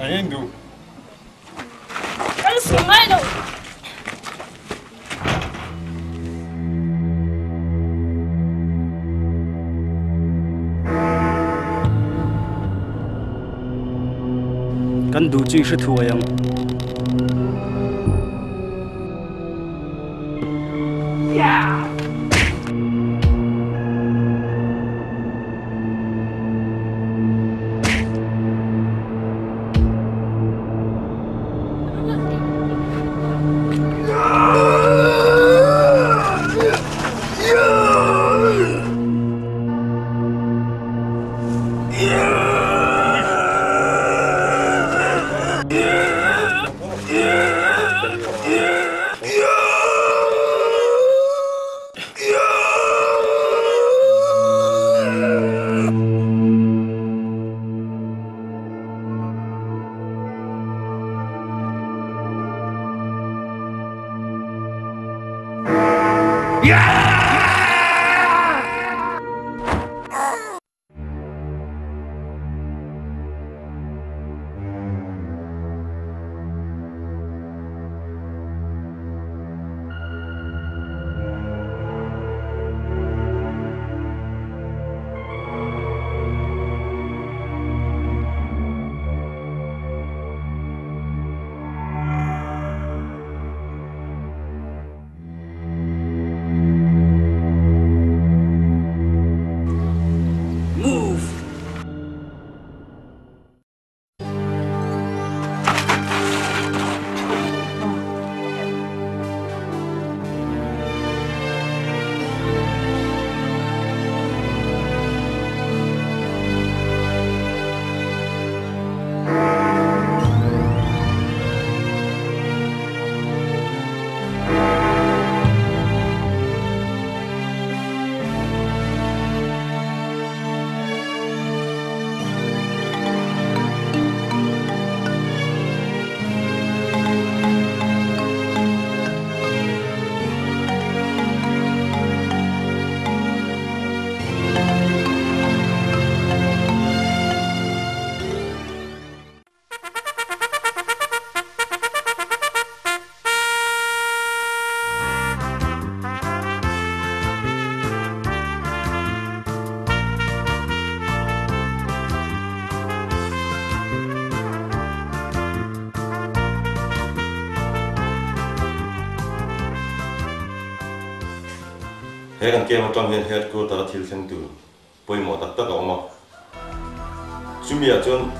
Eng duh. Kan sum ngai lo. Kan duh chu i hre thuai ang. Move! He kan camp atang hian headquarter a thil thleng tur pawimawh tak tak a awm a. Chumi ah chuan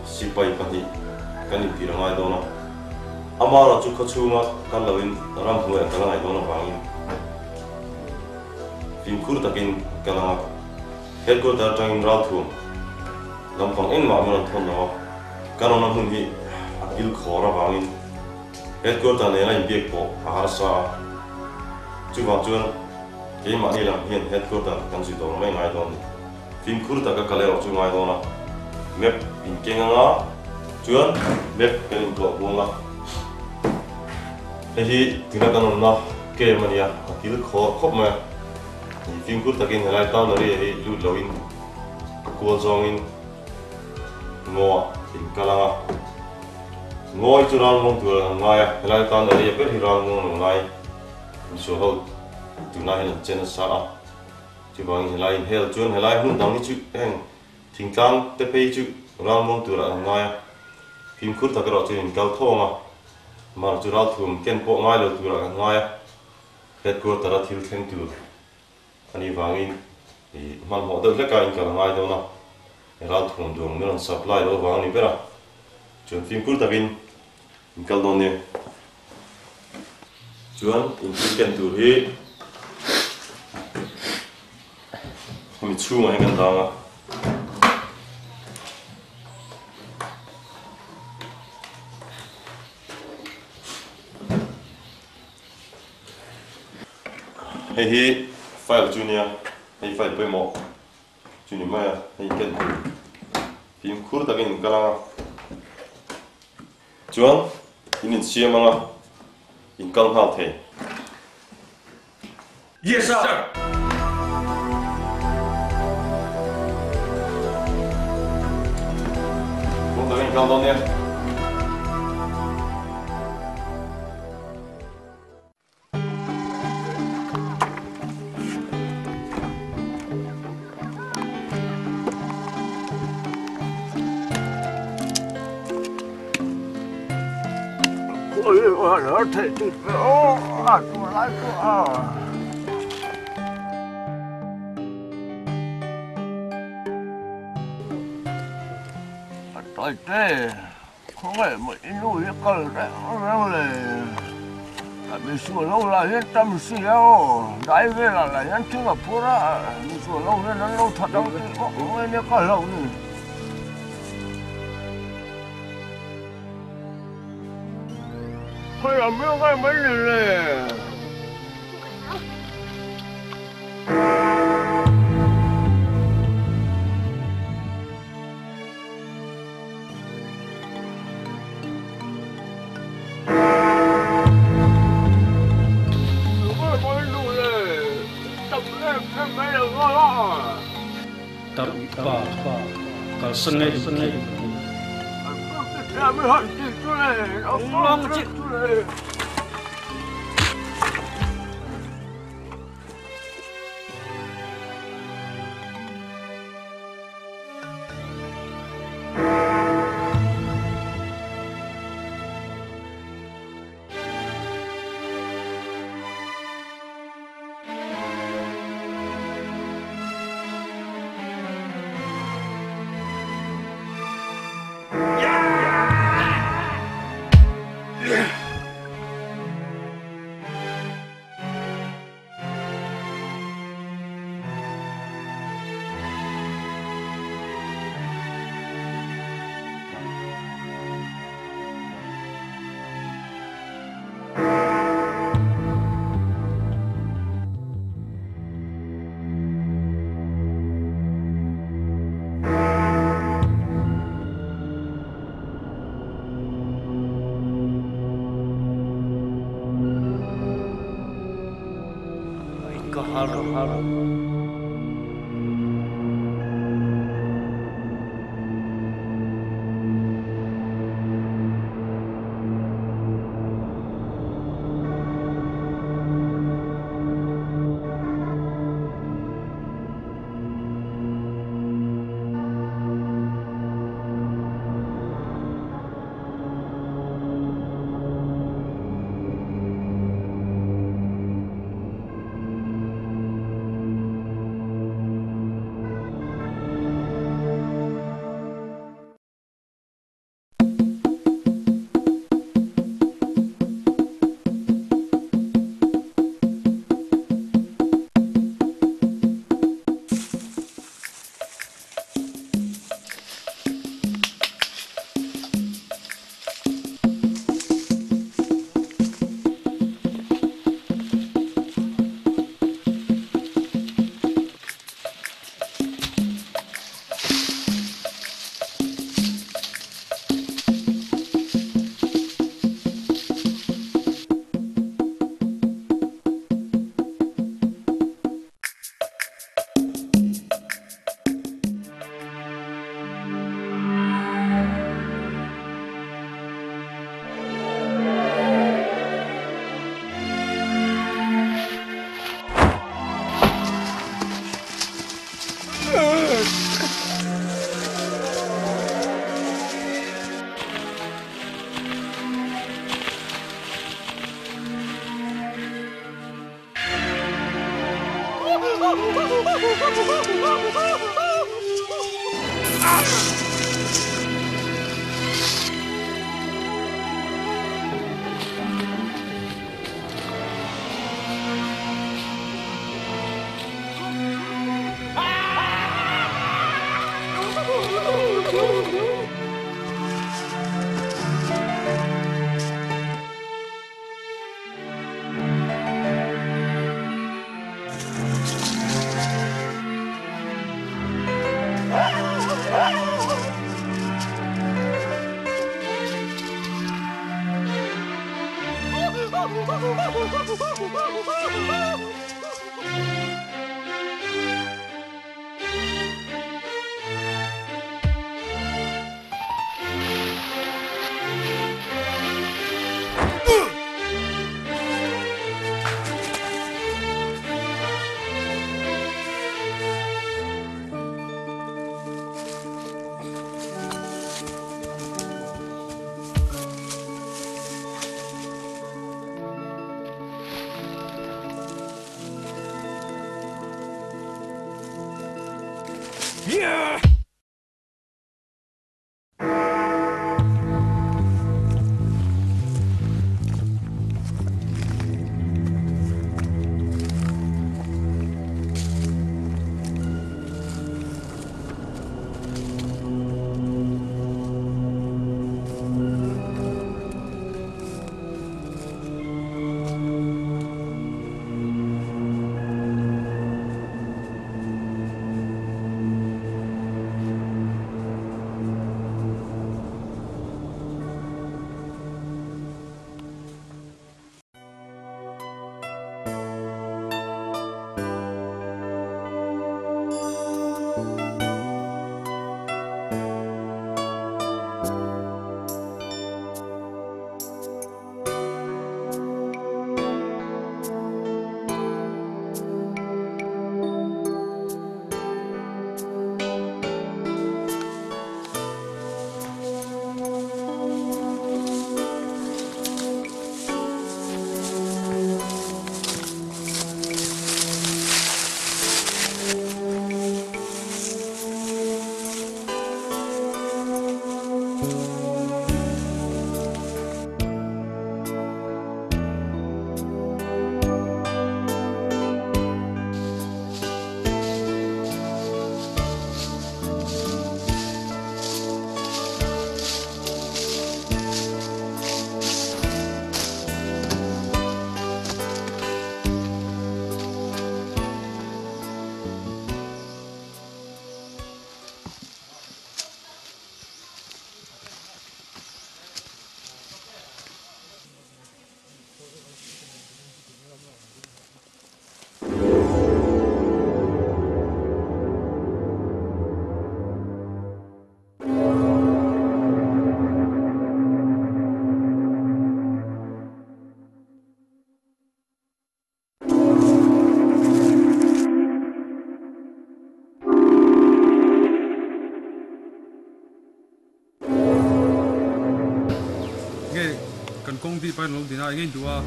sipai pahnih kan intir a ngai dawn a, amaherawh chu khawchhunga kal loin ramhnuaiah kal a ngaih dawn avangin fimkhur takin kal ang a. Headquarter atangin ralthuam lampang engmah min rawn thawn lo a, kan awmna hmun hi a kil khawr avangin headquarter nena inbiak pawh a harsa a, chuvang chuan keimahni lam hian headquarter kan zui dawr mai ngai dawn a ni. Fimkhur taka kal erawh chu ngai dawn a, map in keng anga chuan map kan intlawh buang a, hei hi tuna kan awmna camp a nia, a kil khawr khawp mai a, ni fimkhur takin helai town area hi lut loin a kual zawngin ngaw ah in kal anga, ngaw hi chu ralmuang tur an ngai a, helai town area ber hi ralmuang lo ngai misual ho tunah hian an che nasa a. Chuvangin helai inhel chuan helai hmun dang hi chu heng thingtlang te phei chu ralmuang turah an ngai a, fimkhur tak erawh chuan in kal thawng a, mar chu ralthum ken pawh ngai lo turah kan ngai a, headquarter a thil thleng tur a nih vangin ih hmanhmawh deuh hleka in kal a ngai dawn a, ralthum duang min rawn supply loh avang a ni ber a, chuan fimkhur takin in kal dawn nia. Chuan in thil ken tur hi hemi chhungah hian kan dang a. Hei hi file chu nia, hei file pawimawh chu ni mai a, hei ken tur fimkhur takin in kal ang a. Chuan in insiam anga in kal nghal thei. Yes sir! takin in kal dawn nia. Khawngaih maw i nu hi kal reng reng le? Ka misual ho lah hian tam si a aw, dai velah lah hian thing a phur a, misual ho hian an lo that ang tih vak mai nia ka hlauh ni. Khawiah miau ngai mai ni le? Tarpa kalsan ngai duh thei. Ka har har. Nge kan kawng bik pahin lo din a, enge in duh a?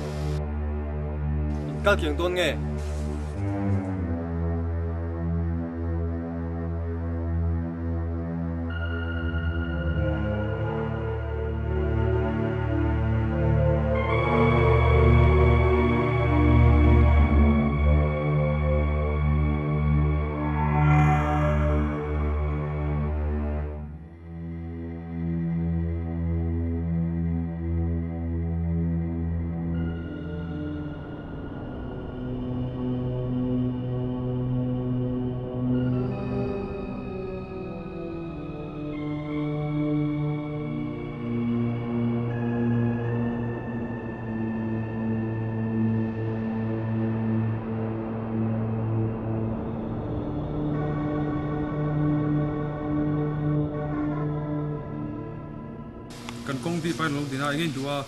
In kal kiang dawn nge? Kan kawng bik pahin lo din a, enge in duh a?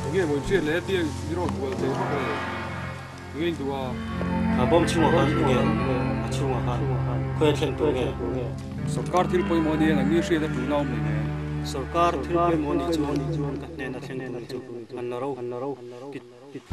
Enge maw inhriat leh tia i rawn bual thei vak le? Enge in duh a? Kha bawm chhungah khan enge a chhungah khan khawi a thlen tur nge? Sorkar thil pawimawh nia nang ni hriat a tul a awm leh nen. Sorkar thil pawimawh nih chuan ka hnena thlen tur chu an la ro kit kit.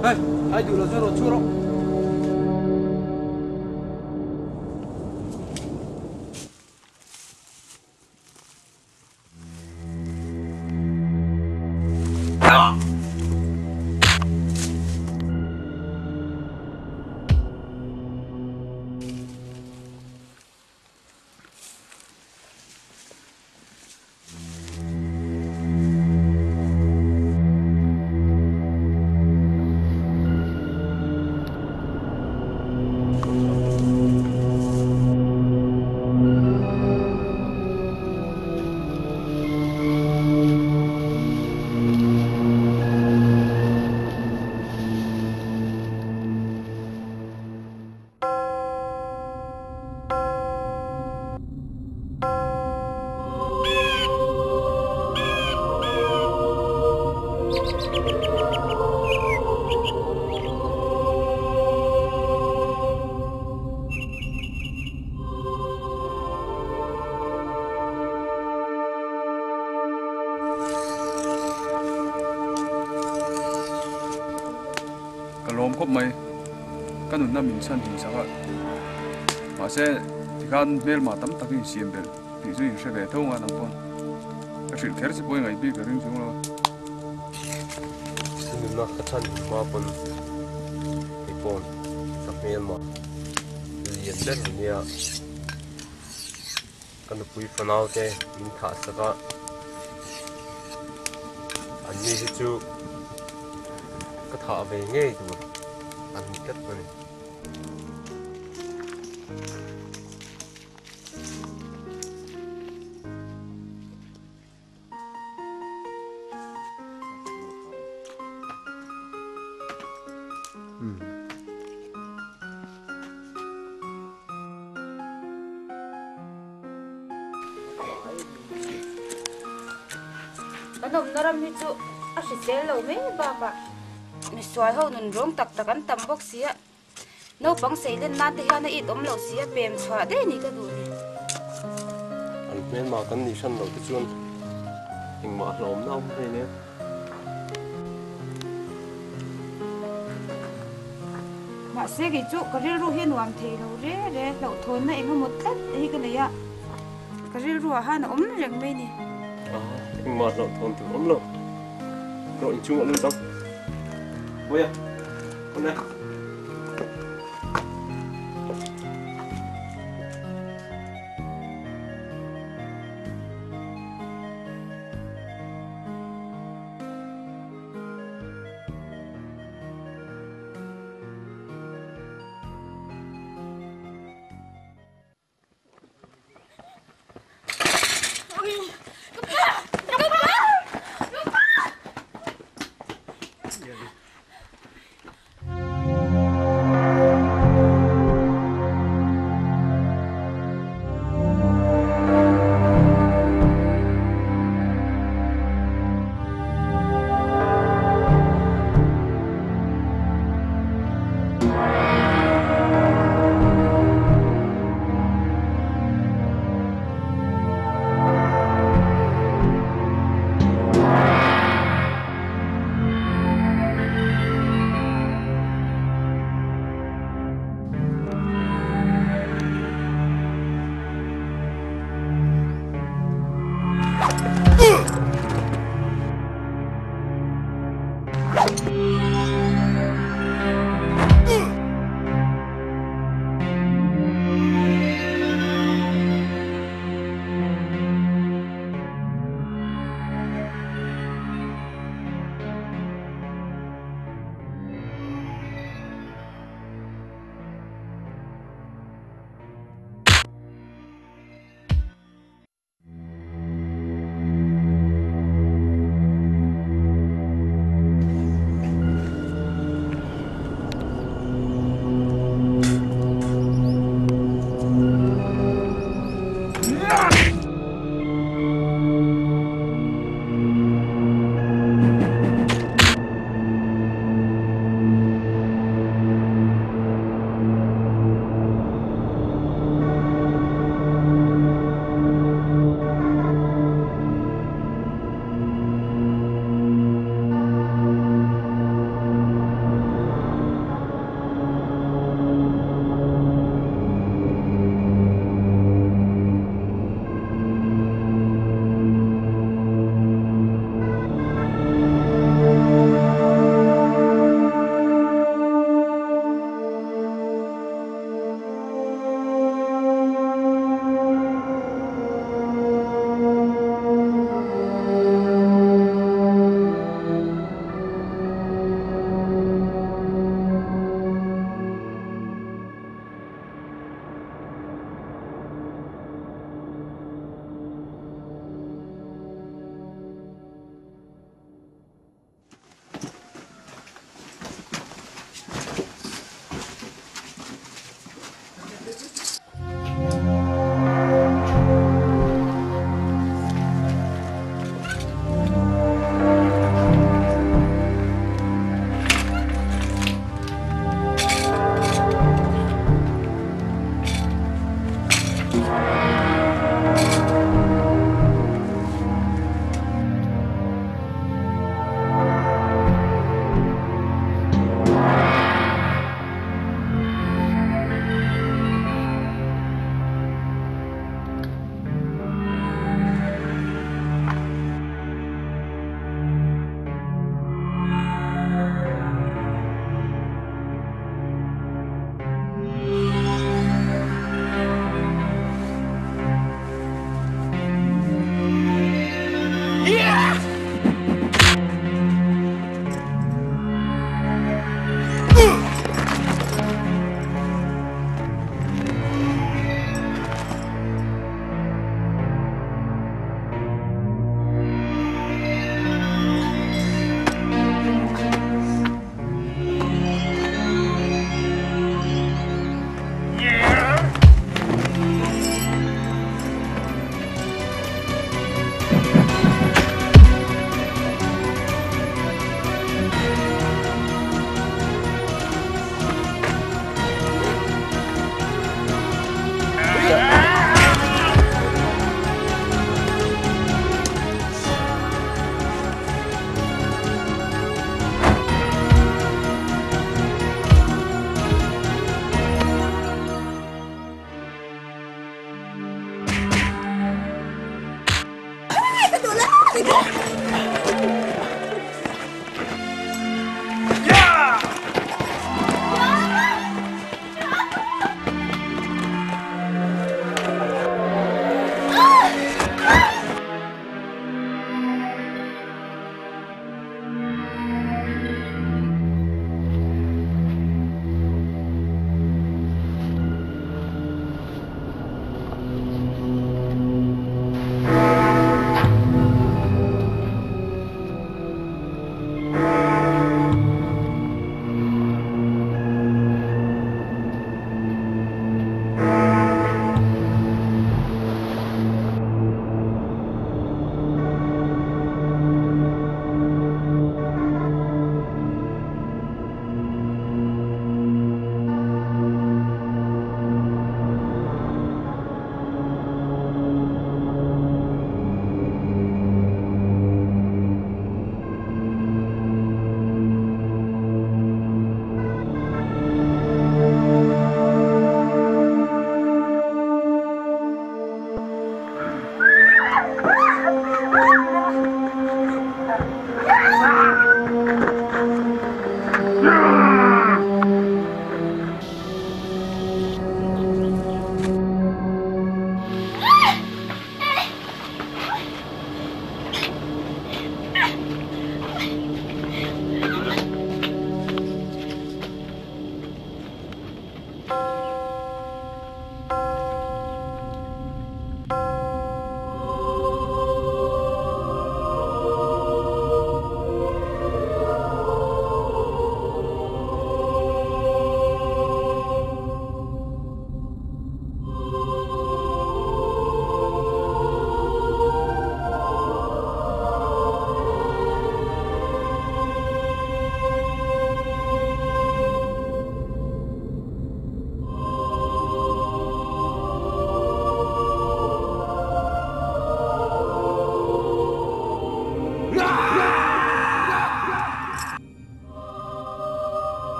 Hei, ai duh lo chuan rawn chhuah rawh. Ka lawm khawp mai, ka nunna min chhan him sak a, mahse tikhan hmelma tam tak in siam belh tih chu in hre ve tho nga nang pawn ka hrilh kher che pawh i ngaih bik ka ring chung lo a. I nunna ka chhan him hma pawn kei pawn ka hmelma lian ber ania ka nupui fanau te min thah sak a, an ni hi chu ka thah ve ngei tur an ni tlat a ni. Kan awmna ram hi chu a hrisel lo mai bakah misual ho nun rawng tak tak an tam bawk si a, naupang seilen nan te hian a it awm loh si a, pem chhuah daih a ni ka duh ni. An hmelma kan nih hran loh te chuan engmah hlawmna awm hlein e. Mahse kei chu ka rilru hi a nuam thei lo re re, hlauhthawnna eng emaw tlat hi ka nei a, ka rilru ah khan a awm reng mai ni. Engmah hlauhthawn tur awm lo, rawh inchungah lut ang. Vawiah, hawn e.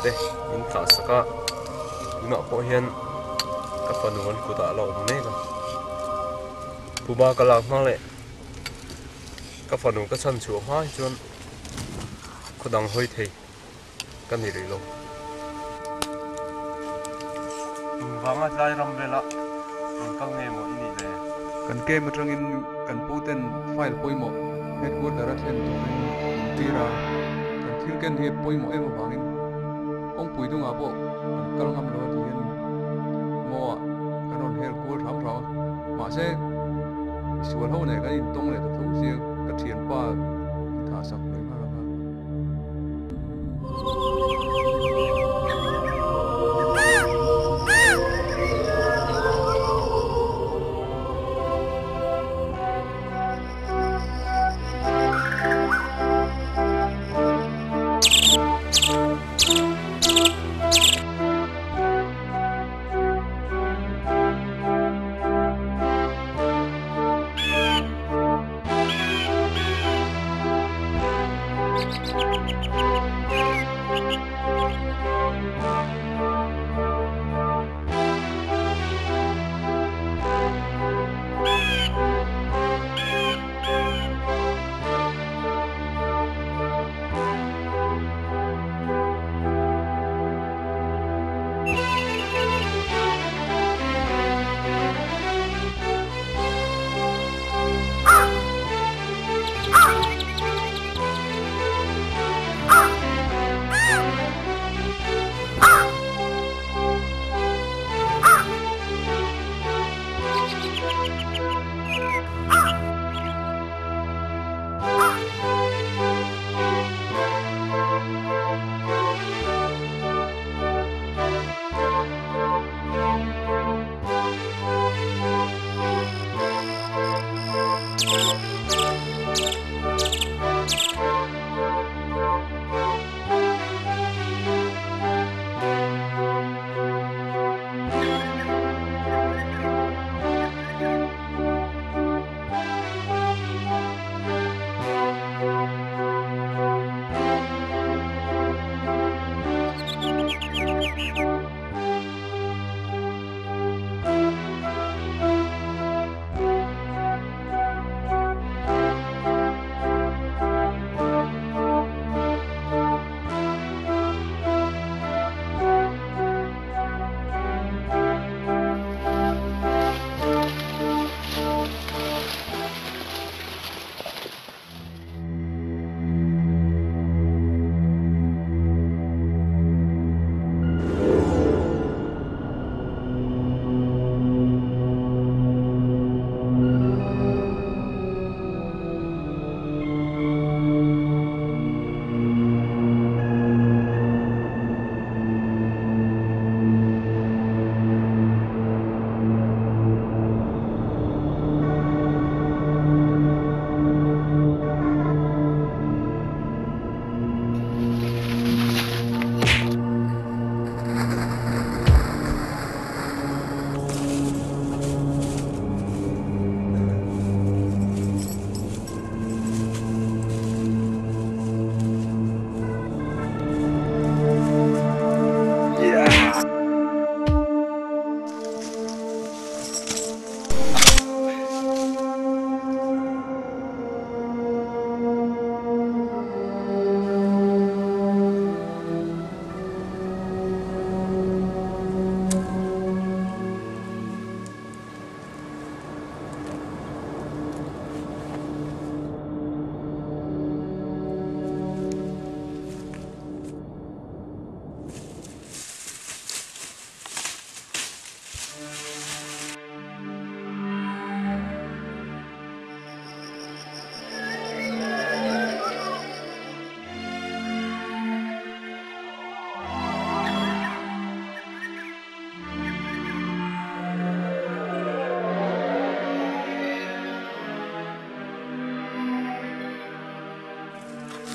te min thah sak a, tunah pawh hian ka fanu an kutah a la awm mek a. Phuba ka lak hma leh ka fanu ka chhan chhuah hma hi chuan khaw dang hawi thei ka ni rih lo. Engvanga tlai ram vela rawn kal nge maw i nih le? Kan camp atangin kan pu ten file pawimawh headquarter a thlen turin min tir a, kan thil ken hi pawimawh em avangin kawngpui dungah pawh kan kal ngam lo a ti hian ngaw ah kan rawn hel kual hram hram a, mahse misual ho nen kan intawng leh ta tho sia ka thianpa inthahsak leh nghal ang a.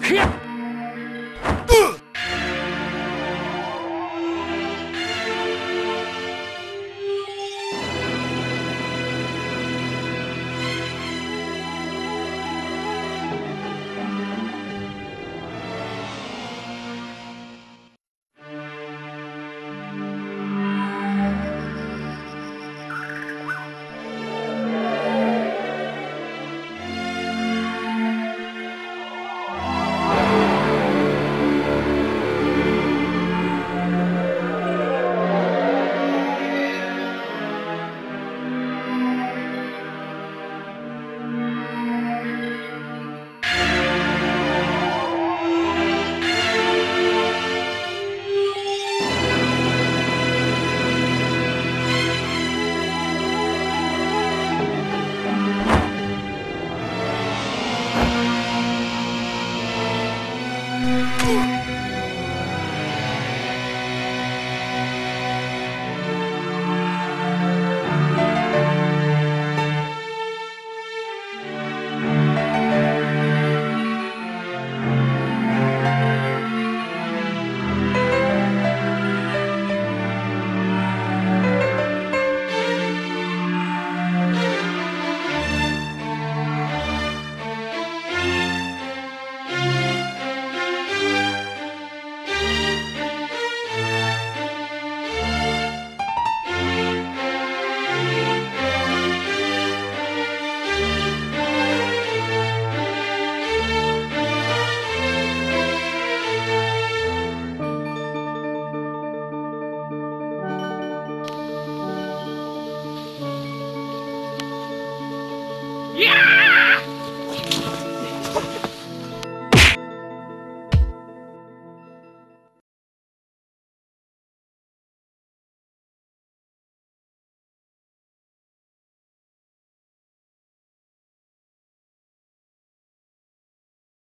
Here!